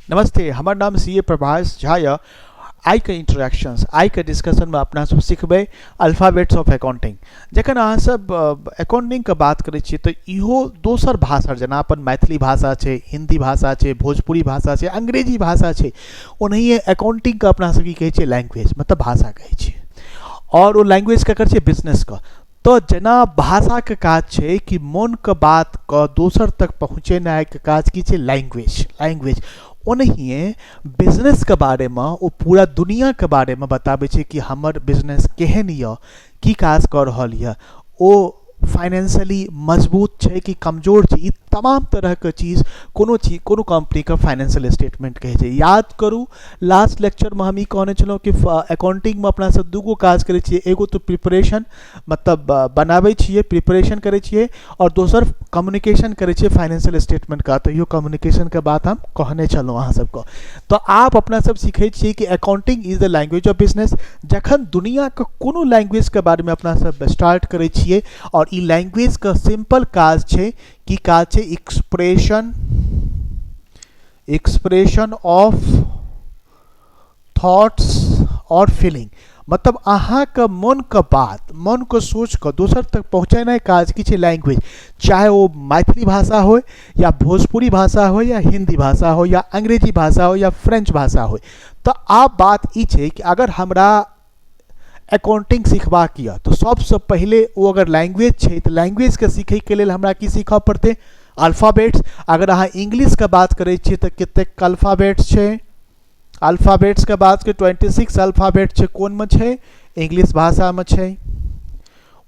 नमस्ते, हमर नाम सी ए प्रभाष झा यऽ। आइके इंट्रोडक्शंस, आइके डिस्कशनमे अपना सब सिखबै अल्फाबेट्स ऑफ अकाउंटिंग। जखन अहाँ सब अकाउंटिंगके बात करै छियै तऽ इहो दोसर भाषा, जेना अपन मैथिली भाषा छै, हिन्दी भाषा छै, भोजपुरी भाषा छै, अंग्रेजी भाषा छै, ओनाहिए अकाउंटिंगके अपना सब की कहै छियै? लैंग्वेज, मतलब भाषा कहै छियै। आओर ओ लैंग्वेज ककर छियै? बिजनेसके। तऽ जेना भाषाके काज छै कि मोनके बातके दोसर तक पहुँचेनाइके काज की छै? लैंग्वेज। लैंग्वेज ओनाहिए बिजनेसके बारेमे ओ पूरा दुनिआँके बारेमे बताबै छै कि हमर बिजनेस केहन यऽ, की काज कऽ रहल यऽ, ओ फाइनेंशियली मजबूत छै कि कमजोर छै। ई तमाम तरहके चीज कोनो चीज, कोनो कम्पनीके फाइनेंशियल स्टेटमेंट कहै छै। याद करू, लास्ट लेक्चरमे हम ई कहने छलहुँ कि अकाउंटिंगमे अपना सब दूगो काज करै छियै। एगो तऽ प्रिपरेशन, मतलब बनाबै छियै, प्रिपरेशन करै छियै, आओर दोसर कम्युनिकेशन करै छियै फाइनेंशियल स्टेटमेंटके। तऽ इहो कम्युनिकेशनके बात हम कहने छलहुँ अहाँ सबके। तऽ आब अपना सब सीखै छियै कि accounting is the language of business. जखन दुनिआँके कोनो लैंग्वेजके बारेमे अपना सब स्टार्ट करै छियै, आओर ई लैंग्वेजके सिम्पल काज छै, की काज छै? एक्सप्रेशन, एक्सप्रेशन ऑफ थॉट्स और फीलिंग, मतलब अहाँके मोनके बात, मोनके सोचके दोसर तक पहुँचेनाइ काज की छै? लैंग्वेज। चाहे ओ मैथिली भाषा होइ या भोजपुरी भाषा होइ या हिन्दी भाषा होइ या अंग्रेजी भाषा होइ या फ्रेंच भाषा होइ। तऽ आब बात ई छै कि अगर हमरा अकाउंटिंग सिखबाक यऽ तऽ सबसँ पहिले ओ अगर लैंग्वेज छै तऽ लैंग्वेजके सीखैके लेल हमरा की सीखऽ पड़तै? अल्फाबेट्स। अगर अहाँ इंग्लिशके बात करै छियै तऽ कतेक अल्फाबेट्स छै? अल्फाबेट्सके बात के 26 अल्फाबेट छै। कोनमे छै? इंग्लिश भाषामे छै।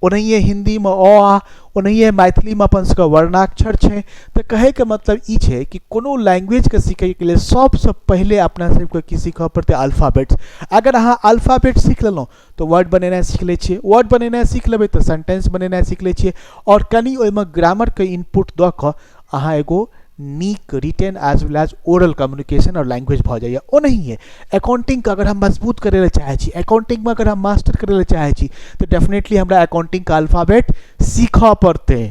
ओनाहिए हिन्दीमे अ आ, ओनाहिए मैथिलीमे अपन सबके वर्णाक्षर छै। तऽ कहैके मतलब ई छै कि कोनो लैंग्वेजके सीखैके लेल सबसँ पहिले अपना सबके की सीखऽ पड़तै? अल्फाबेट्स। अगर अहाँ अल्फाबेट सीख लेलहुँ तऽ वर्ड बनेनाइ सीख लै छियै। वर्ड बनेनाइ सीख लेबै तऽ सेंटेंस बनेनाइ सीख लै छियै, आओर कनि ओहिमे ग्रामरके इनपुट दऽ कऽ अहाँ एगो नीक written as well as oral communication आओर लैंग्वेज भऽ जाइए। ओनाहिए अकाउंटिंगके अगर हम मजबूत करै लए चाहै छी, अकाउंटिंगमे अगर हम मास्टर करै लए चाहै छी, तऽ डेफिनेटली हमरा अकाउंटिंगके अल्फाबेट सीखऽ पड़तै।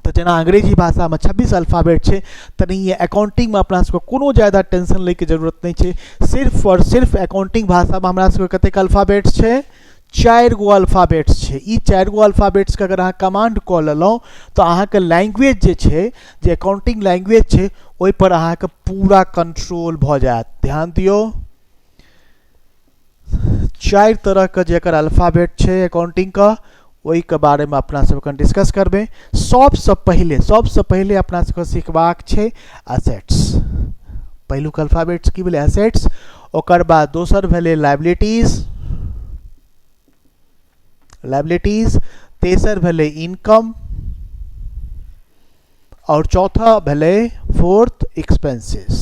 तऽ जेना अंग्रेजी भाषामे 26 अल्फाबेट छै, तेनाहिए अकाउंटिंगमे अपना सबके कोनो ज्यादा टेंशन लैके जरूरत नहि छै। सिर्फ आओर सिर्फ अकाउंटिंग भाषामे हमरा सबके कतेक अल्फाबेट्स छै? चारि गो अल्फाबेट्स छै। ई चारि गो अल्फाबेट्सके अगर अहाँ कमांड कऽ लेलहुँ तऽ अहाँके लैंग्वेज जे छै, जे अकाउंटिंग लैंग्वेज छै, ओहिपर अहाँके पूरा कंट्रोल भऽ जायत। ध्यान दियौ, चारि तरहके जे एकर अल्फाबेट छै अकाउंटिंगके, ओहिके बारेमे अपना सब एखन डिस्कस करबै। सबसँ पहिले अपना सबके सिखबाक छै असेट्स। पहिलुक अल्फाबेट्स की भेलै? असेट्स। ओकर बाद दोसर भेलै लाइबिलिटीज, लाइबिलिटीज। तेसर भेलै इनकम, आओर चौथा भेलै फोर्थ एक्सपेंसेस,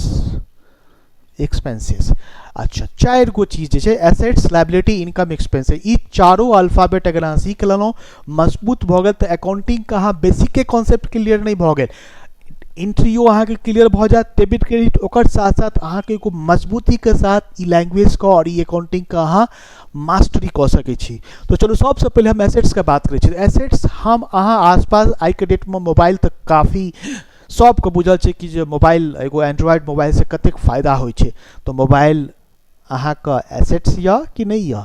एक्सपेंसेस। अच्छा, चारि गो चीज जे छै, एसेट्स, लाइबिलिटी, इनकम, एक्सपेंसेस, ई चारो अल्फाबेट अगर अहाँ सीख लेलहुँ, मजबूत भऽ गेल, तऽ अकाउंटिंगके अहाँ बेसिके कॉन्सेप्ट क्लियर नहि भऽ गेल, एंट्रियो अहाँके क्लियर भऽ जायत, डेबिट क्रेडिट। ओकर साथ साथ अहाँके एगो मजबूतीके साथ ई लैंग्वेजके आओर ई अकाउंटिंगके अहाँ मास्टरी कऽ सकै छी। तऽ चलू, सबसँ पहिले हम एसेट्सके बात करै छी। एसेट्स हम अहाँ आसपास आइके डेटमे मोबाइल तऽ काफी सबके बुझल छै कि जे मोबाइल, एगो एंड्रॉयड मोबाइलसँ कतेक फायदा होइ छै। तऽ मोबाइल अहाँके एसेट्स यऽ कि नहि यऽ?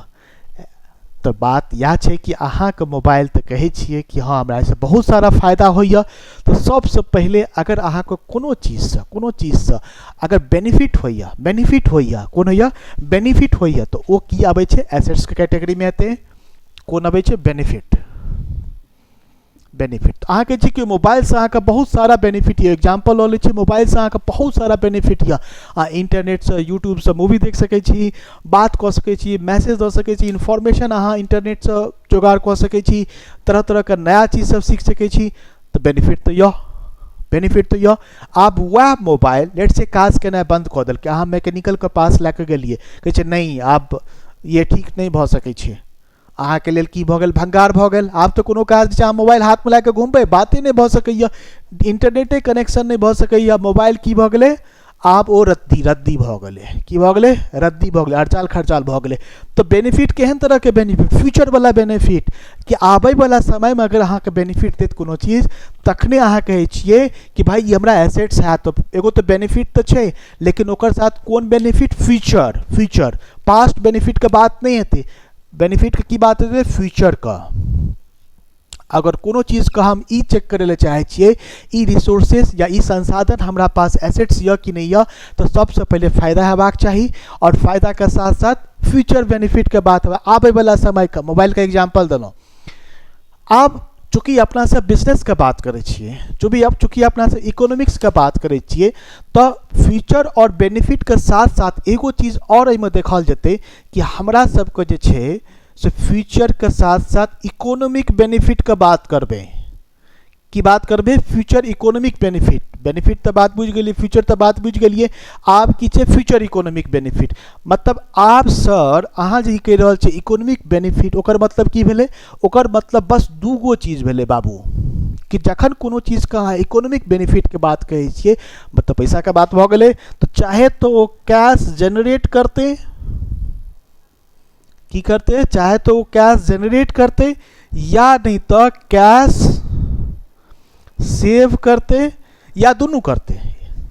तऽ बात इएह छै कि अहाँके मोबाइल तऽ कहै छियै कि हँ, हमरा एहिसँ बहुत सारा फायदा होइए। तऽ सबसँ पहिले अगर अहाँके कोनो चीजसँ अगर बेनिफिट होइए, बेनिफिट होइए, कोन होइए? बेनिफिट होइए, तऽ ओ की आबै छै? एसेट्सके कैटेगरीमे एतै। कोन अबै छै? बेनिफिट। बेनिफिट अहाँके छै कि मोबाइलसँ अहाँके बहुत सारा बेनिफिट यऽ। एग्जाम्पल लऽ लै छी, मोबाइलसँ अहाँके बहुत सारा बेनिफिट यऽ। अहाँ इन्टरनेटसँ, यूट्यूबसँ मूवी देख सकै छी, बात कऽ सकै छी, मैसेज दऽ सकै छी, इन्फॉर्मेशन अहाँ इन्टरनेटसँ जोगाड़ कऽ सकै छी, तरह तरहके नया चीज सब सीख सकै छी। तऽ बेनिफिट तऽ यऽ, बेनिफिट तऽ यऽ। आब वएह मोबाइल लेट से काज केनाइ बन्द कऽ देलकै। अहाँ मैकेनिकलके पास लए कऽ गेलियै, कहै छै नहि, आब ये ठीक नहि भऽ सकै छै। अहाँके लेल की भऽ गेल? भंगार भऽ गेल। आब तऽ कोनो काज छै? अहाँ मोबाइल हाथमे लए कऽ घुमबै, बाते नहि भऽ सकैए, इंटरनेटे कनेक्शन नहि भऽ सकैए। मोबाइल की भऽ गेलै? आब ओ रद्दी, रद्दी भऽ गेलै। की भऽ गेलै? रद्दी भऽ गेलै, अड़चाल खर्चाल भऽ गेलै। तऽ बेनिफिट केहन तरहके बेनिफिट? फ्यूचरवला बेनिफिट। कि आबैवला समयमे अगर अहाँके बेनिफिट देत कोनो चीज तखने अहाँ कहै छियै कि भाइ ई हमरा एसेट्स हैत तऽ एगो तऽ बेनिफिट तऽ छै, लेकिन ओकर साथ कोन बेनिफिट? फ्यूचर। फ्यूचर, पास्ट बेनिफिटके बात नहि हेतै। बेनिफिटके की बात हेतै? फ्यूचरके। अगर कोनो चीजके हम ई चेक करै लए चाहै छियै, ई रिसोर्सेस या ई संसाधन हमरा पास एसेट्स यऽ कि नहि यऽ, तऽ सबसँ पहिले फायदा हेबाक चाही आओर फायदाके साथ साथ फ्यूचर बेनिफिटके बात हेबाक, आबैवला समयके। मोबाइलके एग्जाम्पल देलहुँ। आब चूँकि अपना सब बिजनेसके बात करै छियै, चूँकि अब चूँकि अपना सब इकोनॉमिक्सके बात करै छियै, तऽ फ्यूचर आओर बेनिफिटके साथ साथ एगो चीज आओर एहिमे देखल जेतै कि हमरा सबके जे छै से फ्यूचरके साथ साथ इकोनॉमिक बेनिफिटके बात करबै। की बात करबै? Future economic benefit. बेनिफिट तऽ बात बुझि गेलियै, फ्यूचर तऽ बात बुझि गेलियै, आब की छै? Future economic benefit. मतलब आब सर अहाँ जे ई कहि रहल छियै इकोनॉमिक बेनिफिट, ओकर मतलब की भेलै? ओकर मतलब बस दूगो चीज भेलै बाबू, कि जखन कोनो चीजके अहाँ इकोनॉमिक बेनिफिटके बात कहै छियै, मतलब पैसाके बात भऽ गेलै, तऽ चाहे तऽ ओ कैश जेनरेट करतै। की करतै? चाहे तऽ ओ कैश जेनरेट करतै या नहि तऽ कैश सेव करतै या दुनू करतै।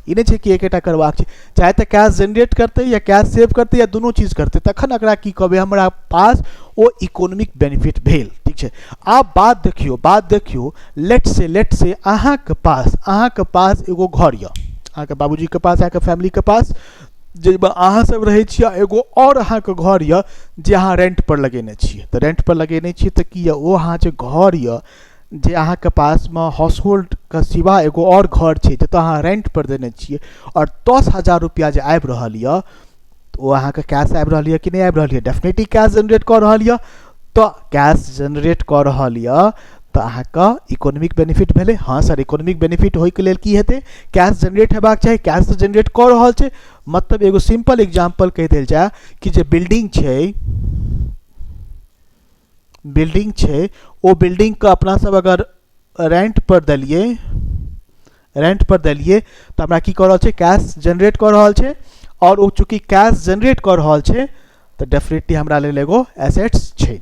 ई नहि छै कि एकेटा करबाक छै। चाहे तऽ कैश जेनरेट करतै या कैश सेव करतै या दुनू चीज करतै, तखन एकरा की कहबै? हमरा पास ओ इकोनॉमिक बेनिफिट भेल। ठीक छै? आब बात देखियौ, बात देखियौ। लेट से अहाँके पास एगो घर यऽ, अहाँके बाबूजीके पास, अहाँके फैमिलीके पास, जाहिमे अहाँ सब रहै छियै। एगो आओर अहाँके घर यऽ जे अहाँ रेंट पर लगेने छियै। तऽ रेंट पर लगेने छियै तऽ की यऽ, ओ अहाँ जे घर यऽ, जे अहाँके पासमे हाउस होल्डके सिवा एगो आओर घर छै, जतऽ अहाँ रेंट पर देने छियै आओर 10,000 रुपैआ जे आबि रहल यऽ, तऽ ओ अहाँके कैश आबि रहल यऽ कि नहि आबि रहल यऽ? डेफिनेटली कैश जेनरेट कऽ रहल यऽ। तऽ कैश जेनरेट कऽ रहल यऽ तऽ अहाँके इकोनॉमिक बेनिफिट भेलै। हँ सर, इकोनॉमिक बेनिफिट होइके लेल की हेतै? कैश जेनरेट हेबाक चाही। कैश तऽ जेनरेट कऽ रहल छै। मतलब एगो सिम्पल एग्जाम्पल कहि देल जाय कि जे बिल्डिंग छै, ओ बिल्डिंगके अपना सब अगर रेंट पर देलियै, तऽ हमरा की कऽ रहल छै? कैश जेनरेट कऽ रहल छै। आओर ओ चूँकि कैश जेनरेट कऽ रहल छै, तऽ डेफिनेटली हमरा लेल एगो एसेट्स छै।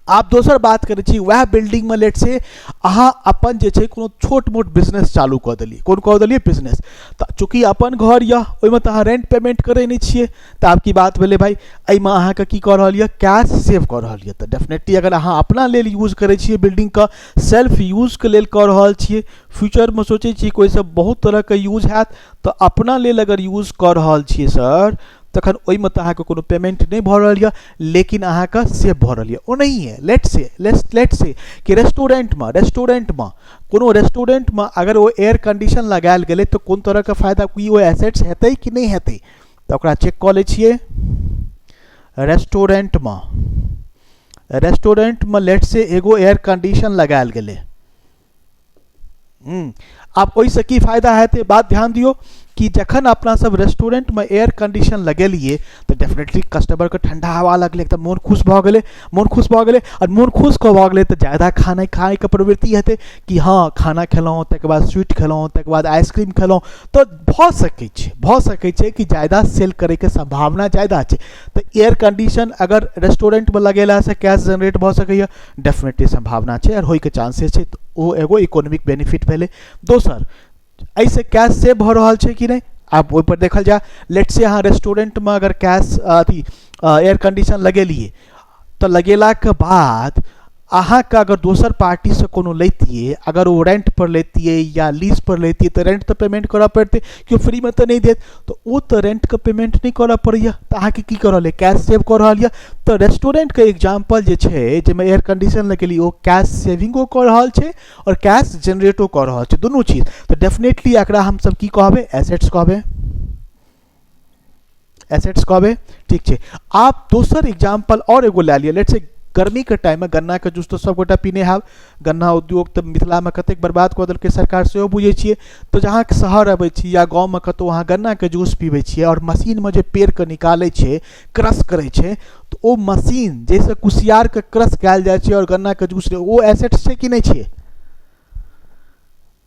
आब दोसर बात करै छी, वएह बिल्डिंगमे लेट से अहाँ अपन जे छै कोनो छोट मोट बिजनेस चालू कऽ देलियै। कोन कऽ देलियै? बिजनेस। तऽ चूँकि अपन घर यऽ, ओहिमे तऽ अहाँ रेंट पेमेंट करै नहि छियै, तऽ आब की बात भेलै भाइ? एहिमे अहाँके की कऽ रहल यऽ? कैश सेव कऽ रहल यऽ। तऽ डेफिनेटली अगर अहाँ अपना लेल यूज करै छियै, बिल्डिंगके सेल्फ यूजके लेल कऽ रहल छियै, फ्यूचरमे सोचै छियै कि ओहिसँ बहुत तरहके यूज हैत, तऽ अपना लेल अगर यूज कऽ रहल छियै सर, तखन ओहिमे तऽ अहाँके कोनो पेमेंट नहि भऽ रहल यऽ, लेकिन अहाँके सेव भऽ रहल यऽ। ओनाहिए लेट से कि रेस्टोरेंटमे, कोनो रेस्टोरेंटमे अगर ओ एयर कंडीशन लगायल गेलै, तऽ कोन तरहके फायदा? की ओ एसेट्स हेतै कि नहि हेतै? तऽ ओकरा चेक कऽ लै छियै। रेस्टोरेंटमे लेट से एगो एयर कंडीशन लगायल गेलै। आब ओहिसँ की फायदा हेतै? बात ध्यान दियौ कि जखन अपना सब रेस्टोरेंटमे एयर कंडीशन लगेलियै, तऽ डेफिनेटली कस्टमरके ठंडा हवा लगलै तऽ मोन खुश भऽ गेलै। मोन खुश भऽ गेलै आओर मोन खुश भऽ गेलै तऽ ज्यादा खाना खायके प्रवृत्ति हेतै कि हँ, खाना खेलहुँ, तकर बाद स्वीट खेलहुँ, तकर बाद आइसक्रीम खेलहुँ। तऽ भऽ सकै छै कि ज्यादा सेल करैके सम्भावना ज्यादा छै। तऽ एयर कंडीशन अगर रेस्टोरेंटमे लगेलासँ कैश जनरेट भऽ सकैए, डेफिनेटली सम्भावना छै आओर होइके चांसेस छै, तऽ ओ एगो इकोनॉमिक बेनिफिट भेलै। दोसर, एहिसँ कैश सेव भऽ रहल छै कि नहि? आब ओहिपर देखल जाय। लेट से अहाँ रेस्टोरेंटमे अगर कैश अथी एयर कंडीशन लगेलियै, तऽ लगेलाके बाद अहाँके अगर दोसर पार्टीसँ कोनो लैतियै, अगर ओ रेंट पर लैतियै या लीज पर लैतियै, तऽ रेंट तऽ पेमेंट करऽ पड़तै। केओ फ्रीमे तऽ नहि देत। तऽ ओ तऽ रेंटके पेमेंट नहि करऽ पड़ैया। तऽ अहाँके की कऽ रहल यऽ? कैश सेव कऽ रहल यऽ। तऽ रेस्टोरेंटके एग्जाम्पल जे छै, जाहिमे एयर कंडीशन लगेलियै, ओ कैश सेविंगो कऽ रहल छै आओर कैश जेनरेटो कऽ रहल छै, दुनू चीज। तऽ डेफिनेटली एकरा हमसब की कहबै? एसेट्स कहबै, एसेट्स कहबै। ठीक छै? आब दोसर एग्जाम्पल आओर एगो लए लिअ। लेट से गर्मीके टाइममे गन्नाके जूस तऽ सबगोटा पीने हैब। गन्ना उद्योग तऽ मिथिलामे कतेक बर्बाद कऽ देलकै सरकार, सेहो बुझै छियै। तऽ जहाँ शहर अबै छी या गाँवमे कतहु अहाँ गन्नाके जूस पीबै छियै आओर मशीनमे जे पेड़के निकालै छै, क्रश करै छै, तऽ ओ मशीन जाहिसँ कुसियारके क्रश कयल जाइ छै आओर गन्नाके जूस, ओ एसेट्स छै कि नहि छै?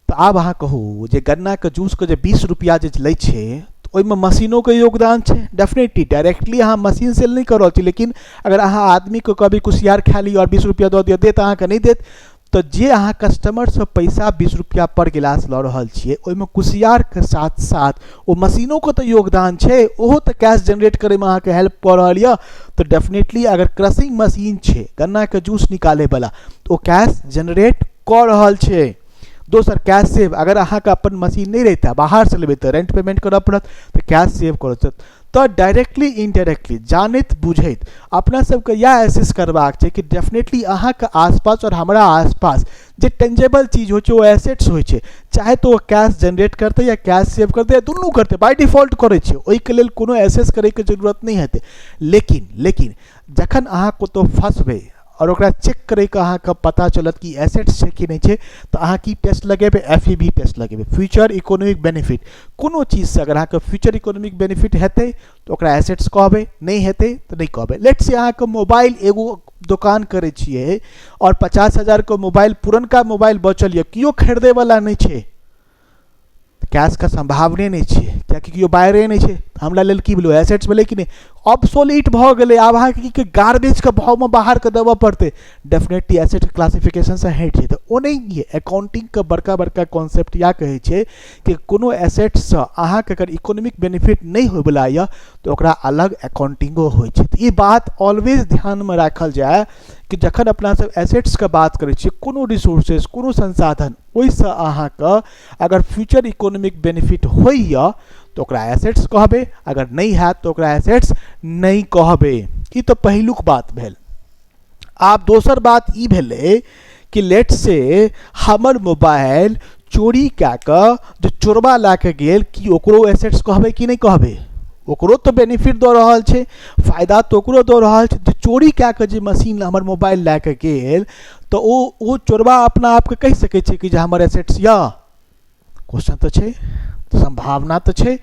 तऽ आब अहाँ कहू जे गन्नाके जूसके जे 20 रुपैआ जे लै छै, तऽ ओहिमे मशीनोके योगदान छै। डेफिनेटली डायरेक्टली अहाँ मशीन सेल नहि कऽ रहल छी, लेकिन अगर अहाँ आदमीके कहबै कुसियार खा लिअ आओर 20 रुपैआ दऽ दिअ, देत अहाँके? नहि देत। तऽ जे अहाँ कस्टमरसँ पैसा 20 रुपैआ पर गिलास लऽ रहल छियै, ओहिमे कुसियारके साथ साथ ओ मशीनोके तऽ योगदान छै। ओहो तऽ कैश जनरेट करैमे अहाँके हेल्प कऽ रहल यऽ। तऽ डेफिनेटली अगर क्रशिंग मशीन छै, गन्नाके जूस निकालैवला, तऽ ओ कैश जनरेट कऽ रहल छै। दोसर, कैश सेव। अगर अहाँके अपन मशीन नहि रहितै, बाहरसँ लेबै, तऽ रेंट पेमेंट करऽ पड़त, तऽ कैश सेव करत। तऽ डायरेक्टली इनडायरेक्टली जानैत बुझैत अपना सबके इएह एसेस करबाक छै कि डेफिनेटली अहाँके आसपास आओर हमरा आसपास जे टेंजेबल चीज होइ छै, ओ एसेट्स होइ छै। चाहे तऽ ओ कैश जनरेट करतै या कैश सेव करतै या दुनू करतै, बाय डिफॉल्ट करै छै। ओहिके लेल कोनो एसेस करैके जरूरत नहि हेतै। लेकिन लेकिन जखन अहाँ कतहु फँसबै आओर ओकरा चेक करैके अहाँके पता चलत कि एसेट्स छै कि नहि छै, तऽ अहाँ की टेस्ट लगेबै? एफ ई बी टेस्ट लगेबै, फ्यूचर इकोनॉमिक बेनिफिट। कोनो चीजसँ अगर अहाँके फ्यूचर इकोनॉमिक बेनिफिट हेतै, तऽ ओकरा एसेट्स कहबै, नहि हेतै तऽ नहि कहबै। लेट से अहाँके मोबाइल एगो दोकान करै छियै आओर 50,000के मोबाइल, पुरनका मोबाइल बचल यऽ, केओ खरीदैवला नहि छै, कैशके सम्भावने नहि छै, किएकि केओ बायरे नहि छै। हमरा लेल की भेलै? एसेट्स भेलै कि नहि? ऑब्सोलीट भऽ गेलै। आब अहाँके की गार्बेजके भावमे बाहरके देबऽ पड़तै। डेफिनेटली एसेट क्लासिफिकेशनसँ हटि जेतै। ओनाहिए अकाउंटिंगके बड़का बड़का कॉन्सेप्ट इएह कहै छै कि कोनो एसेट्ससँ अहाँके अगर इकोनॉमिक बेनिफिट नहि होइवला यऽ, तऽ ओकरा अलग अकाउंटिंगो होइ छै। तऽ ई बात ऑलवेज ध्यानमे राखल जाय कि जखन अपना सब एसेट्सके बात करै छियै, कोनो रिसोर्सेज, कोनो संसाधन, ओहिसँ अहाँके अगर फ्यूचर इकोनॉमिक बेनिफिट होइए, तऽ ओकरा एसेट्स कहबै। अगर नहि हैत, तऽ ओकरा एसेट्स नहि कहबै। ई तऽ पहिलुक बात भेल। आब दोसर बात ई भेलै कि लेट से हमर मोबाइल चोरी कए कऽ जे चोरबा लए कऽ गेल, की ओकरो एसेट्स कहबै कि नहि कहबै? ओकरो तऽ बेनिफिट दऽ रहल छै, फायदा तऽ ओकरो दऽ रहल छै। जे चोरी कए कऽ जे मशीन हमर मोबाइल लए कऽ गेल, तऽ ओ चोरबा अपना आपके कहि सकै छै कि जे हमर एसेट्स यऽ? क्वेश्चन तऽ छै, सम्भावना तऽ छै।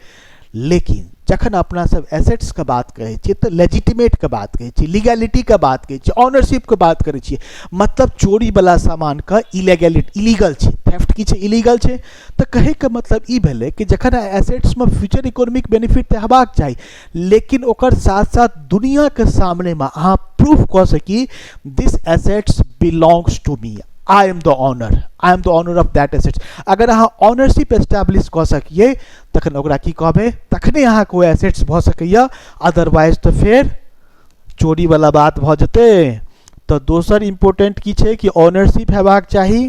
लेकिन जखन अपना सब एसेट्सके बात करै छियै, तऽ लेजिटिमेटके बात करै छियै, लीगैलिटीके बात करै छियै, ऑनरशिपके बात करै छियै। मतलब चोरीवला सामानके इलेगैलिटी, इलीगल छै। थेफ्ट की छै? इलीगल छै। तऽ कहैके मतलब ई भेलै कि जखन एसेट्समे फ्यूचर इकोनॉमिक बेनिफिट तऽ हेबाक चाही, लेकिन ओकर साथ साथ दुनिआके सामनेमे अहाँ प्रूफ कऽ सकी, this assets belongs to me, I am the owner, I am the owner of that assets। अगर अहाँ ऑनरशिप एस्टेब्लिश कऽ सकिए, तखन ओकरा की कहबै? तखने अहाँके ओ एसेट्स भऽ सकैए। अदरवाइज तऽ फेर चोरीवला बात भऽ जेतै। तऽ दोसर इम्पोर्टेंट की छै कि ऑनरशिप हेबाक चाही,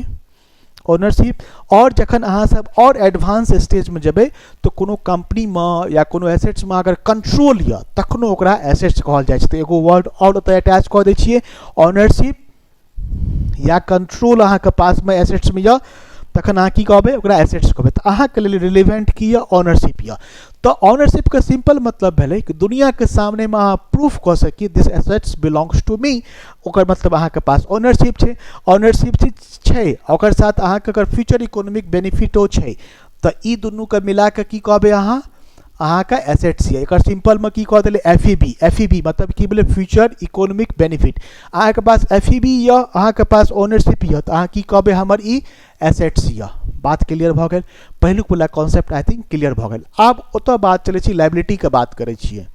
ओनरशिप। आओर जखन अहाँ सब आओर एडवांस स्टेजमे जेबै, तऽ कोनो कम्पनीमे या कोनो एसेट्समे अगर कंट्रोल यऽ, तखनो ओकरा एसेट्स कहल जाइ छै। तऽ एगो वर्ड आओर ओतऽ अटैच कऽ दै छियै, ऑनरशिप या कंट्रोल अहाँके पासमे एसेट्समे यऽ, तखन अहाँ की कहबै? ओकरा एसेट्स कहबै। तऽ अहाँके लेल रिलेवेंट की यऽ? ऑनरशिप यऽ। तऽ ऑनरशिपके सिंपल मतलब भेलै कि दुनिआके सामनेमे अहाँ प्रूफ कऽ सकी, this assets belongs to me। ओकर मतलब अहाँके पास ऑनरशिप छै। ऑनरशिप छै, ओकर साथ अहाँके अगर फ्यूचर इकोनॉमिक बेनिफिटो छै, तऽ ई दुनूके मिला कऽ की कहबै अहाँ? अहाँके एसेट्स यऽ। एकर सिंपलमे की कह देलै? F E B. F E B मतलब की भेलै? Future economic benefit. अहाँके पास एफ ई बी यऽ, अहाँके पास ओनरशिप यऽ, तऽ अहाँ की कहबै? हमर ई एसेट्स यऽ। बात क्लियर भऽ गेल? पहिलुक वला कॉन्सेप्ट I think clear भऽ गेल। आब ओतऽ बात चलै छी, लाइबिलिटीके बात करै छियै।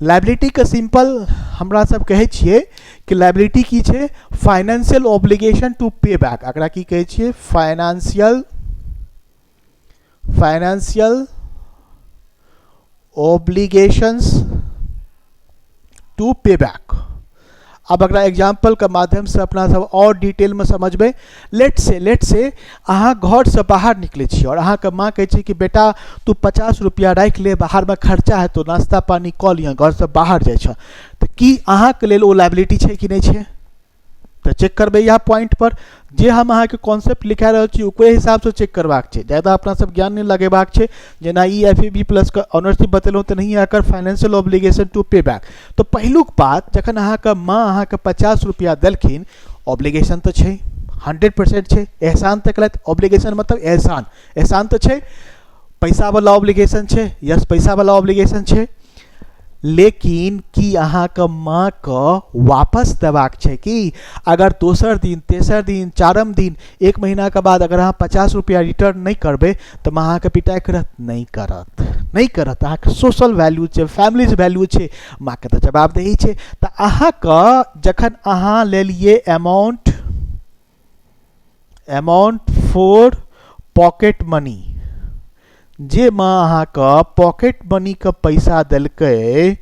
लाइबिलिटीके सिंपल हमरा सब कहै छियै कि लाइबिलिटी की छै? Financial obligation to pay back। एकरा की कहै छियै? Financial obligations to pay back। आब एकरा एग्जाम्पलके माध्यमसँ अपना सब आओर डिटेलमे समझबै। लेट से अहाँ घरसँ बाहर निकलै छी आओर अहाँके माँ कहै छै कि बेटा, तू 50 रुपैआ राखि ले, बाहरमे खर्चा हेतौ, नाश्ता पानी कऽ लिहऽ, घरसँ बाहर जाइ छऽ। तऽ की अहाँके लेल ओ लाइबिलिटी छै कि नहि छै? तऽ चेक करबै इएह पॉइंट पर। जे हम अहाँके कॉन्सेप्ट लिखा रहल छी, ओकरे हिसाबसँ चेक करबाक छै। ज्यादा अपना सब ज्ञान नहि लगेबाक छै। जेना ई एफ ई बी प्लसके ऑनरशिप बतेलहुँ, तऽ नहि एकर financial obligation to pay back। तऽ पहिलुक बात, जखन अहाँके माँ अहाँके 50 रुपैआ देलखिन, ऑब्लिगेशन तऽ छै, 100% छै। एहसान तऽ केलथि। ऑब्लिगेशन मतलब एहसान। एहसान तऽ छै, पैसावला ऑब्लिगेशन छै। यस, पैसावला ऑब्लिगेशन छै। लेकिन की अहाँके माँके वापस देबाक छै की? अगर दोसर दिन, तेसर दिन, चारम दिन, एक महीनाके बाद अगर अहाँ 50 रुपैआ रिटर्न नहि करबै तऽ माँ अहाँके पिटाइ करत? नहि करत, नहि करत। अहाँके सोशल वैल्यू छै, फैमिलीज वैल्यू छै, माँके तऽ जवाबदेही छै। तऽ अहाँके जखन अहाँ लेलियै amount, amount for pocket money, जे माँ अहाँके पॉकेट मनीके पैसा देलकै,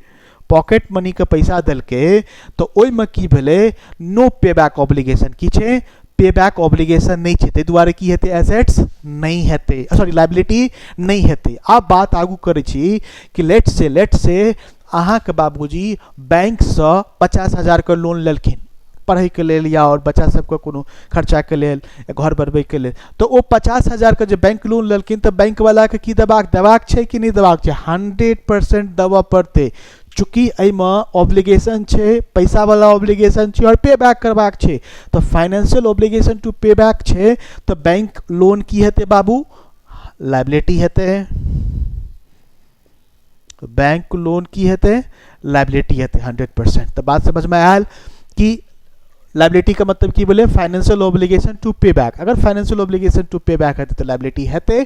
पॉकेट मनीके पैसा देलकै, तऽ ओहिमे की भेलै? नो पे बैक ऑब्लिगेशन। की छै? पे बैक ऑब्लिगेशन नहि छै, ताहि दुआरे की हेतै? एसेट्स नहि हेतै, सॉरी लाइबिलिटी नहि हेतै। आब बात आगू करै छी कि लेट से अहाँके बाबूजी बैंकसँ 50,000के लोन लेलखिन पढ़ैके लेल या आओर बच्चा सबके कोनो खर्चाके लेल, घर बनबैके लेल। तऽ ओ 50,000के जे बैंक लोन लेलखिन तऽ बैंकवलाके की देबाक देबाक छै कि नहि देबाक छै? 100% देबऽ पड़तै। चूँकि एहिमे ऑब्लिगेशन छै, पैसावला ऑब्लिगेशन छै आओर पे बैक करबाक छै, तऽ financial obligation to pay back छै, तऽ बैंक लोन की हेतै बाबू? लाइबिलिटी हेतै। बैंक लोन की हेतै? लाइबिलिटी हेतै 100%। तऽ बात समझमे आयल कि लाइबिलिटी के मतलब की भेलै? Financial obligation to pay back. अगर financial obligation to pay back हेतै तऽ लाइबिलिटी हेतै,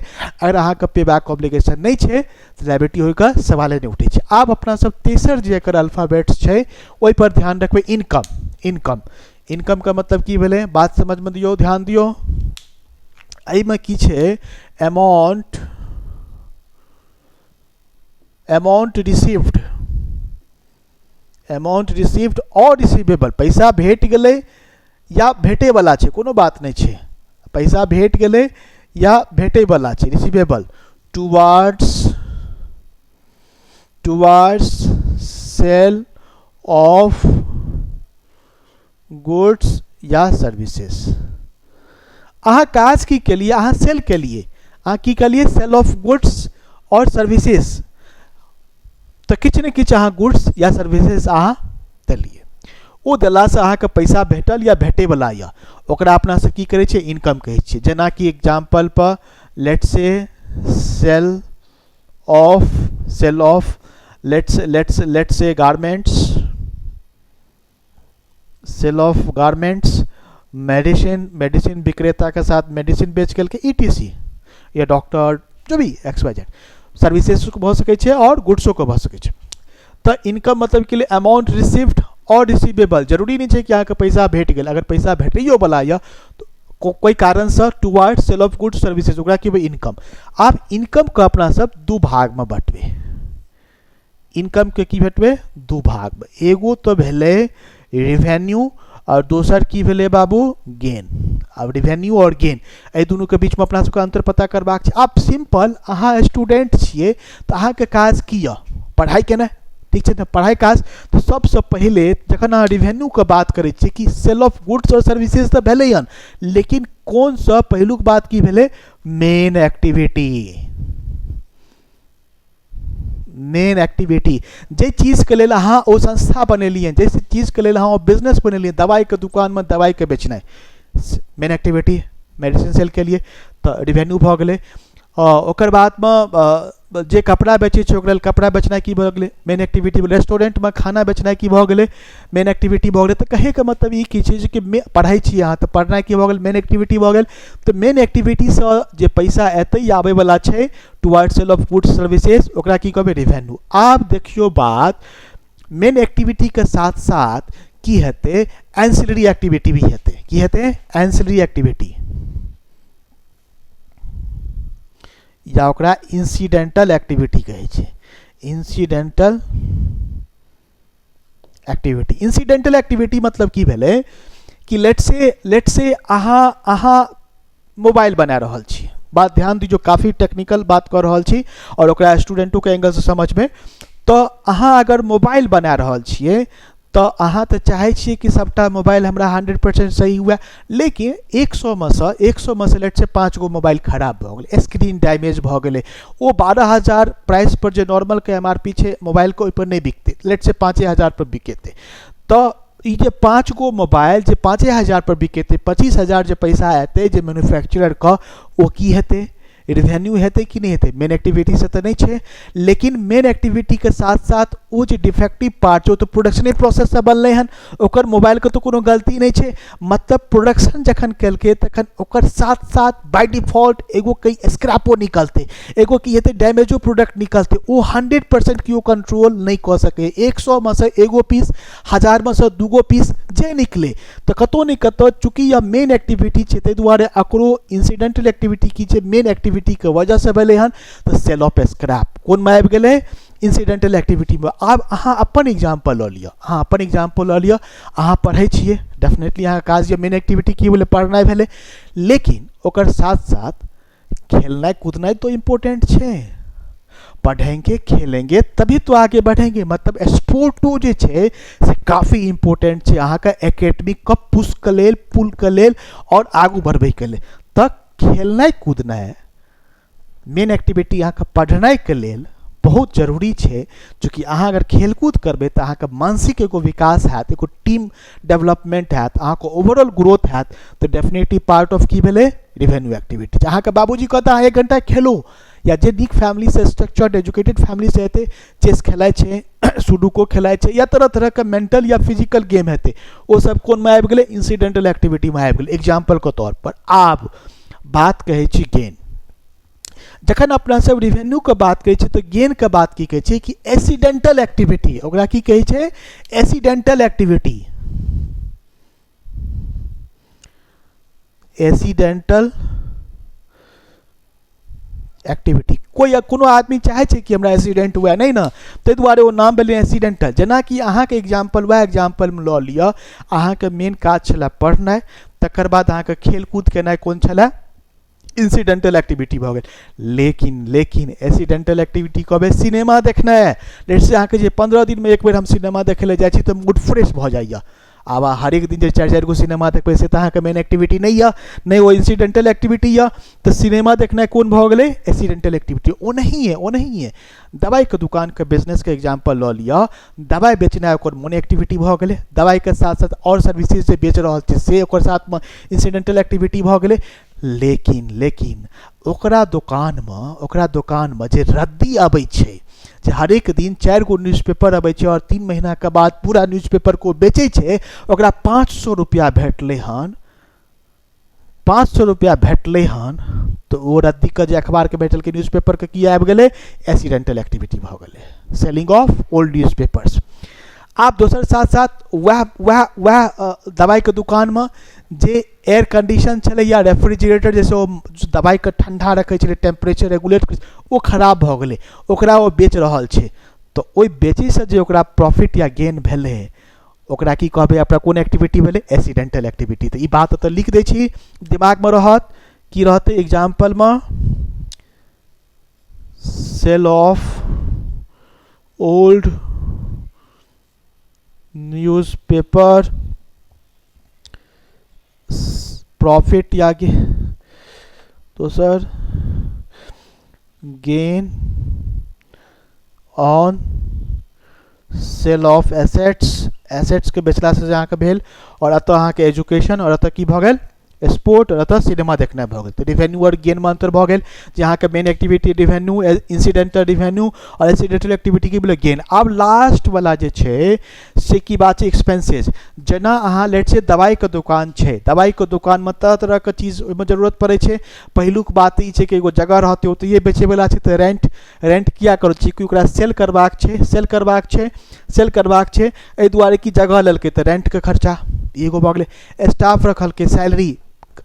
अगर अहाँके पे बैक ऑब्लिगेशन नहि छै तऽ लाइबिलिटी होइके सवाले नहि उठै छै। आब अपना सब तेसर जे एकर अल्फाबेट्स छै ओहि पर ध्यान रखबै, इनकम। इनकम, इनकम के मतलब की भेलै? बात समझमे दियौ, ध्यान दियौ। एहिमे की छै? Amount, amount received, amount received और रिसीवेबल। पैसा भेट गेलै या भेटै वाला छै, कोनो बात नहि छै, पैसा भेट गेलै या भेटै वाला छै, receivable towards, towards sale of goods या सर्विसेज। अहाँ काज की केलिए? अहाँ सेल केलिए। अहाँ की केलिए? सेल ऑफ गुड्स और सर्विसेज। तऽ किछु ने किछु अहाँ गुड्स या सर्विसेज अहाँ देलिए, ओ देलासँ अहाँके पैसा भेटल या भेटैवला यऽ, ओकरा अपना सब की करै छियै? इनकम कहै छियै। जेनाकि एग्जाम्पल पर let say sale of, sale of let's let's late say garments, sale of garments, medicine, medicine विक्रेता के साथ मेडिसिन बेच के ई टी सी या डॉक्टर जो भी एक्स वाई जेड, सर्विसेज भऽ सकै छै आओर गुड्सोके भऽ सकै छै। तऽ इनकम मतलब कि अमाउंट रिसीव्ड और रिसीवेबल। जरूरी नहि छै कि अहाँके पैसा भेट गेल, अगर पैसा भेटैयो वाला यऽ तऽ कोई कारणसँ toward sale of goods services, ओकरा की इनकम। आब इनकमके अपना सब दू भागमे बँटबै। इनकमके की भेटबै? दू भागमे। एगो तऽ भेलै रिवेन्यू आओर दोसर की भेलै बाबू? गेन। आब रिवेन्यू आओर गेन, एहि दुनूके बीचमे अपना सबके अन्तर पता करबाक छै। आब सिंपल, अहाँ स्टूडेंट छियै तऽ अहाँके काज की यऽ? पढ़ाइ केनाइ, ठीक छै ने? पढ़ाइ काज। तऽ सबसँ पहिले जखन अहाँ रिवेन्यूके बात करै छियै कि सेल ऑफ गुड्स आओर सर्विसेज तऽ भेलै हन, लेकिन कोनसँ पहिलुक बात की भेलै? मेन एक्टिविटी। मेन एक्टिविटी, जाहि चीजके लेल अहाँ ओ संस्था बनेलियै, जाहि चीजके लेल अहाँ ओ बिजनेस बनेलियै, दवाइके दुकानमे दवाइके बेचनाइ मेन एक्टिविटी, मेडिसिन सेल केलियै तऽ रिवेन्यू भऽ गेलै। ओकर बादमे जे कपड़ा बेचै छै ओकरा लेल कपड़ा बेचनाइ की भऽ गेलै? मेन एक्टिविटी। रेस्टोरेंटमे खाना बेचनाइ की भऽ गेलै? मेन एक्टिविटी भऽ गेलै। तऽ कहैके मतलब ई की छै जे कि पढ़ै छी अहाँ तऽ पढ़नाइ की भऽ गेल? मेन एक्टिविटी भऽ गेल। तऽ मेन एक्टिविटीसँ जे पैसा एतै या आबैवला छै toward sale of goods services, ओकरा की कहबै? रिवेन्यू। आब देखियौ बात, मेन एक्टिविटीके साथ साथ की हेतै? एंसिलरी एक्टिविटी भी हेतै। की हेतै? एंसिलरी एक्टिविटी या ओकरा इंसिडेंटल एक्टिविटी कहै छै। इंसिडेंटल एक्टिविटी, इंसिडेंटल एक्टिविटी मतलब की भेलै कि लेट से अहाँ मोबाइल बना रहल छी। बात ध्यान दियौ, काफी टेक्निकल बात कऽ रहल छी आओर ओकरा स्टूडेंटोके एंगलसँ समझबै। तऽ अहाँ अगर मोबाइल बना रहल छियै तऽ अहाँ तऽ चाहै छियै कि सबटा मोबाइल हमरा 100% सही हुए, लेकिन 100 मे सँ लेट से 5 गो मोबाइल खराब भऽ गेलै, स्क्रीन डैमेज भऽ गेलै, ओ 12,000 प्राइस पर जे नॉर्मलके एम आर पी छै मोबाइलके ओहिपर नहि बिकतै, लेट से 5,000 पर बिकेतै। तऽ ई जे 5 गो मोबाइल जे 5,000 पर बिकेतै, 25,000 जे पैसा एतै जे मैन्युफैक्चररके, ओ की हेतै? रिवेन्यू हेतै कि नहि हेतै? मेन एक्टिविटीसँ तऽ नहि छै, लेकिन मेन एक्टिविटीके साथ साथ ओ जे डिफेक्टिव पार्ट छै ओ तऽ प्रोडक्शने प्रोसेससँ बनलै हन, ओकर मोबाइलके तऽ कोनो गलती नहि छै। मतलब प्रोडक्शन जखन केलकै तखन ओकर साथ साथ बाय डिफॉल्ट एगो कहीं स्क्रैपो निकलतै, एगो की हेतै डैमेजो प्रोडक्ट निकलतै, ओ 100% केओ कंट्रोल नहि कऽ सकैए। 100 से एगो पीस, 1000 से 2 पीस जे निकले, तऽ कतहु ने कतहु चूँकि यह मेन एक्टिविटी छै ताहि दुआरे एकरो इंसिडेंटल एक्टिविटी की छै मेन एक्टिविटीके वजहसँ भेलै हन। तऽ सेल ऑफ स्क्रैप कोनमे आबि गेलै? इंसिडेंटल एक्टिविटीमे। आब अहाँ अपन एग्जाम्पल लऽ लिअ, अहाँ अपन एग्जाम्पल लऽ लिअ, अहाँ पढ़ै छियै, डेफिनेटली अहाँके काज यऽ, मेन एक्टिविटी की भेलै? पढ़नाइ भेलै, लेकिन ओकर साथ साथ खेलनाइ कूदनाइ तो इम्पोर्टेंट छै। पढ़ेंगे खेलेंगे तभी तो आगे बढ़ेंगे। मतलब स्पोर्टो जे छै से काफी इम्पोर्टेंट छै अहाँके एकेडमिकके पुशके लेल, पुलके लेल आओर आगू बढ़बैके लेल। तऽ खेलनाइ कूदनाइ मेन एक्टिविटी अहाँके पढ़नाइके लेल बहुत जरूरी छै। चूँकि अहाँ अगर खेलकूद करबै तऽ अहाँके मानसिक एगो विकास हैत, एगो टीम डेवलपमेंट हैत, अहाँके ओवरऑल ग्रोथ हैत। तऽ डेफिनेटली पार्ट ऑफ की भेलै? Revenue activity. अहाँके बाबूजी कहता अहाँ 1 घंटा खेलू, या जे नीक फैमिलीसँ स्ट्रक्चर्ड एजुकेटेड फैमिलीसँ हेतै, चेस खेलाइ छै, सुडोको खेलाइ छै, या तरह तरहके मेंटल या फिजिकल गेम हेतै, ओ सब कोनमे आबि गेलै? इंसिडेंटल एक्टिविटीमे आबि गेलै एग्जाम्पलके तौर पर। आब बात कहै छी गेन। जखन अपना सब रिवेन्यूके बात करै छी तऽ गेनके बात की कहै छै कि एसिडेंटल एक्टिविटी, ओकरा की कहै छै? एसिडेंटल एक्टिविटी। एसिडेंटल एक्टिविटी, कोइ कोनो आदमी चाहै छै कि हमरा एक्सीडेंट हुए? नहि ने, ताहि दुआरे ओ नाम भेलै एक्सीडेंटल। जेनाकि अहाँके एग्जाम्पल वएह एग्जाम्पलमे लऽ लिअ, अहाँके मेन काज छलै पढ़नाइ, तकर बाद अहाँके खेलकूद केनाइ कोन छलै? इंसिडेंटल एक्टिविटी भऽ गेल। लेकिन लेकिन एक्सीडेंटल एक्टिविटी कहबै सिनेमा देखनाइ, let's say अहाँके जे 15 दिनमे एक बेर हम सिनेमा देखै लए जाइ छी तऽ मूड फ्रेश भऽ जाइए। आब हरेक दिन जे 4-4 गो सिनेमा देखबै से तऽ अहाँके मेन एक्टिविटी नहि यऽ, नहि ओ इंसिडेंटल एक्टिविटी यऽ। तऽ सिनेमा देखनाइ कोन भऽ गेलै? Accidental activity. ओनाहिए ओनाहिए दवाइके दुकानके बिजनेसके एग्जाम्पल लऽ लिअ, दवाइ बेचनाइ ओकर मोन एक्टिविटी भऽ गेलै, दवाइके साथ साथ आओर सर्विसेज जे बेच रहल छै से ओकर साथमे इंसिडेंटल एक्टिविटी भऽ गेलै। लेकिन लेकिन ओकरा दोकानमे जे रद्दी अबै छै, जे हरेक दिन 4 गो न्यूज़पेपर अबै छै आओर 3 महीनाके बाद पूरा न्यूज़पेपर को बेचै छै, ओकरा 500 रुपैआ भेटलै हन, 500 रुपैआ भेटलै हन, तऽ ओ रद्दीके जे अखबारके भेटलकै न्यूज़पेपरके की आबि गेलै? एक्सीडेंटल एक्टिविटी भऽ गेलै, सेलिंग ऑफ ओल्ड न्यूज़पेपर्स। आब दोसर साथ साथ वएह वएह वएह दवाइके दुकानमे जे एयर कंडीशन छलै या रेफ्रिजरेटर, जाहिसँ ओ दवाइके ठण्डा रखै छलै, टेम्परेचर रेगुलेट, ओ खराब भऽ गेलै, ओकरा ओ बेच रहल छै, तऽ ओहि बेचैसँ जे ओकरा प्रॉफिट या गेन भेलै ओकरा की कहबै? अपना कोन एक्टिविटी भेलै? Accidental activity. तऽ ई बात ओतऽ लिख दै छी, दिमागमे रहत। की रहतै एग्जाम्पलमे? Sale of old newspaper profit या दोसर gain on sale of assets, एसेट्सके बेचलासँ जे अहाँके भेल, आओर एतऽ अहाँके एजुकेशन, आओर एतऽ की भऽ गेल? स्पोर्ट, आओर एतऽ सिनेमा देखनाइ भऽ गेल। तऽ रिवेन्यू आओर गेनमे अन्तर भऽ गेल जे अहाँके main activity revenue, incidental revenue, आओर एक्सीडेंटल एक्टिविटी की भेलै? गेन। आब लास्ट वाला जे छै से की बात छै? एक्सपेंसेस। जेना अहाँ लेट से दवाइके दुकान छै, दवाइके दुकानमे तरह तरहके चीज ओहिमे जरूरत पड़ै छै। पहिलुक बात ई छै कि एगो जगह रहतै, ओतहिए बेचैवला छै, तऽ रेंट रेंट किया करै छी? कि ओकरा सेल करबाक छै, सेल करबाक छै, सेल करबाक छै, एहि दुआरे कि जगह लेलकै तऽ रेंटके खर्चा एगो भऽ गेलै, स्टाफ रखलकै, सैलरी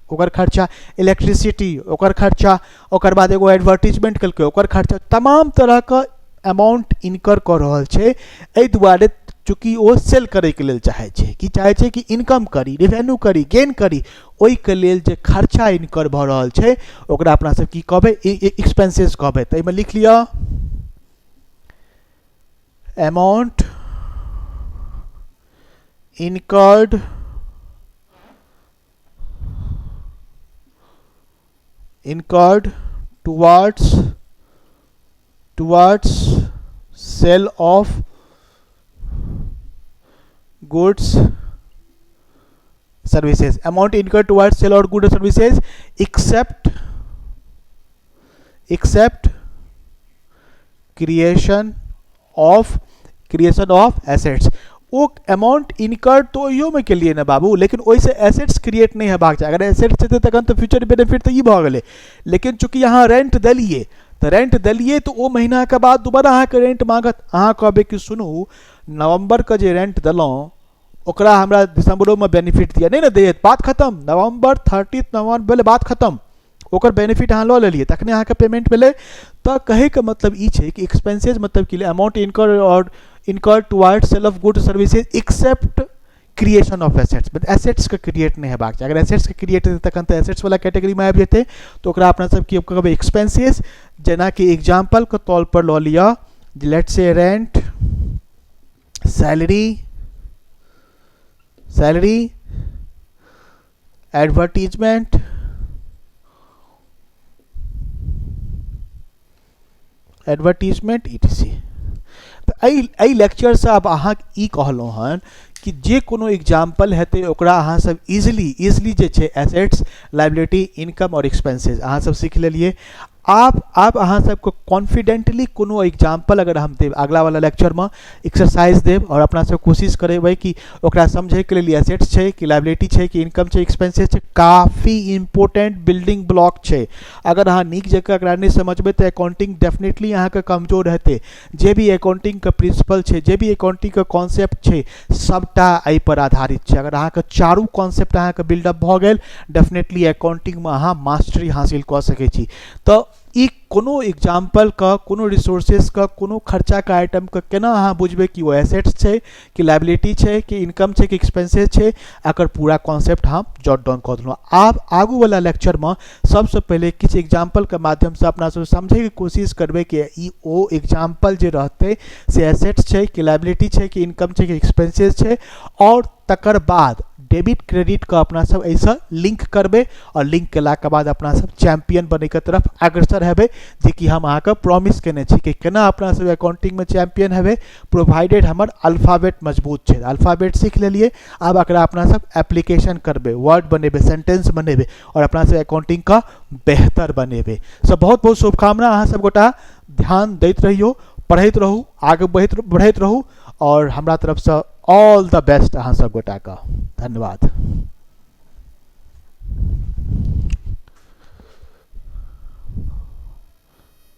ओकर खर्चा, इलेक्ट्रिसिटी ओकर खर्चा, ओकर बाद एगो एडवर्टीजमेंट केलकै ओकर खर्चा, तमाम तरहके अमाउंट इनकर कऽ रहल छै। एहि दुआरे चूँकि ओ सेल करैके लेल चाहै छै, की चाहै छै कि इनकम करी, रिवेन्यू करी, गेन करी, ओहिके लेल जे खर्चा इनकर भऽ रहल छै ओकरा अपना सब की कहबै? एक्सपेंसेस कहबै। तऽ एहिमे लिख लिअ amount incurred incurred towards sale of goods services, amount incurred towards sale of goods or services except Except creation of, creation of assets. O amount incur तऽ ओहियोमे केलियै ने बाबू, लेकिन ओहिसँ एसेट्स क्रिएट नहि हेबाक चाही। अगर एसेट्स हेतै तखन तऽ फ्यूचर बेनिफिट तऽ ई भऽ गेलै, लेकिन चूँकि अहाँ रेंट देलियै तऽ रेंट देलियै तऽ ओ महीनाके बाद दोबारा अहाँके रेंट माँगत। अहाँ कहबै कि सुनू नवम्बरके जे रेंट देलहुँ ओकरा हमरा दिसम्बरोमे बेनिफिट दिअ, नहि ने देत, बात खतम। नवम्बर 30 नवम्बर भेलै, बात खतम, ओकर बेनिफिट अहाँ लऽ लेलियै तखने अहाँके पेमेंट भेलै। तऽ कहैके मतलब ई छै कि एक्सपेंसेज मतलब कि अमाउंट इनकर और incur toward sale of good services except creation of assets, मतलब एसेट्सके क्रिएट नहि हेबाक चाही। अगर एसेट्सके क्रिएट हेतै तखन तऽ एसेट्सवला कैटेगरीमे आबि जेतै, तऽ ओकरा अपना सब की कहबै एक्सपेंसेस। जेनाकि एग्जाम्पलके तौर पर लऽ लिअ, let's say rent, salary, salary, advertisement, advertisement etc। तऽ एहि लेक्चरसँ आब अहाँ ई कहलहुँ हन कि जे कोनो एग्जाम्पल हेतै ओकरा अहाँ सब इजिली जे छै एसेट्स, लाइबिलिटी, इनकम आओर एक्सपेंसेस अहाँ सब सीख लेलियै। आब अहाँ सबके कॉन्फिडेंटली कोनो एग्जाम्पल अगर हम देब अगला वाला लेक्चरमे एक्सरसाइज देब आओर अपना सब कोशिश करेबै कि ओकरा समझैके लेल एसेट्स छै कि लाइबिलिटी छै कि इनकम छै एक्सपेंसेस छै, काफी इम्पोर्टेंट बिल्डिंग ब्लॉक छै। अगर अहाँ नीक जकाँ एकरा नहि समझबै तऽ अकाउंटिंग डेफिनेटली अहाँके कमजोर हेतै। जे भी अकाउंटिंगके प्रिंसिपल छै, जे भी अकाउंटिंगके कॉन्सेप्ट छै, सबटा एहिपर आधारित छै। अगर अहाँके चारू कॉन्सेप्ट अहाँके बिल्डअप भऽ गेल, डेफिनेटली अकाउंटिंगमे अहाँ मास्टरी हासिल कऽ सकै छी। तऽ ई कोनो एग्जाम्पलके, कोनो रिसोर्सेसके, कोनो खर्चाके आइटमके केना अहाँ बुझबै कि ओ एसेट्स छै कि लाइबिलिटी छै कि इनकम छै कि एक्सपेंसेस छै, एकर पूरा कॉन्सेप्ट हम जॉट डाउन कऽ देलहुँ। आब आगूवला लेक्चरमे सबसँ पहिले किछु एग्जाम्पलके माध्यमसँ अपना सब समझैके कोशिश करबै कि ई ओ एग्जाम्पल जे रहतै से एसेट्स छै कि लाइबिलिटी छै कि इनकम छै कि एक्सपेंसेस छै, आओर तकर बाद डेबिट क्रेडिटके अपना सब एहिसँ लिंक करबै आओर लिंक केलाके बाद अपना सब चैम्पियन बनैके तरफ अग्रसर हेबै, जेकि हम अहाँके प्रॉमिस केने छी कि केना अपना सब अकाउंटिंगमे चैम्पियन हेबै, प्रोवाइडेड हमर अल्फाबेट मजबूत छै। अल्फाबेट सीख लेलियै, आब एकरा अपना सब एप्लीकेशन करबै, वर्ड बनेबै, सेंटेंस बनेबै आओर अपना सब अकाउंटिंगके बेहतर बनेबै। सब बहुत बहुत शुभकामना, अहाँ सब गोटा ध्यान दैत रहियौ, पढ़ैत रहू, आगे बढ़ैत रहू आओर हमरा तरफसँ ऑल द बेस्ट अहाँ सब गोटाके। धन्यवाद।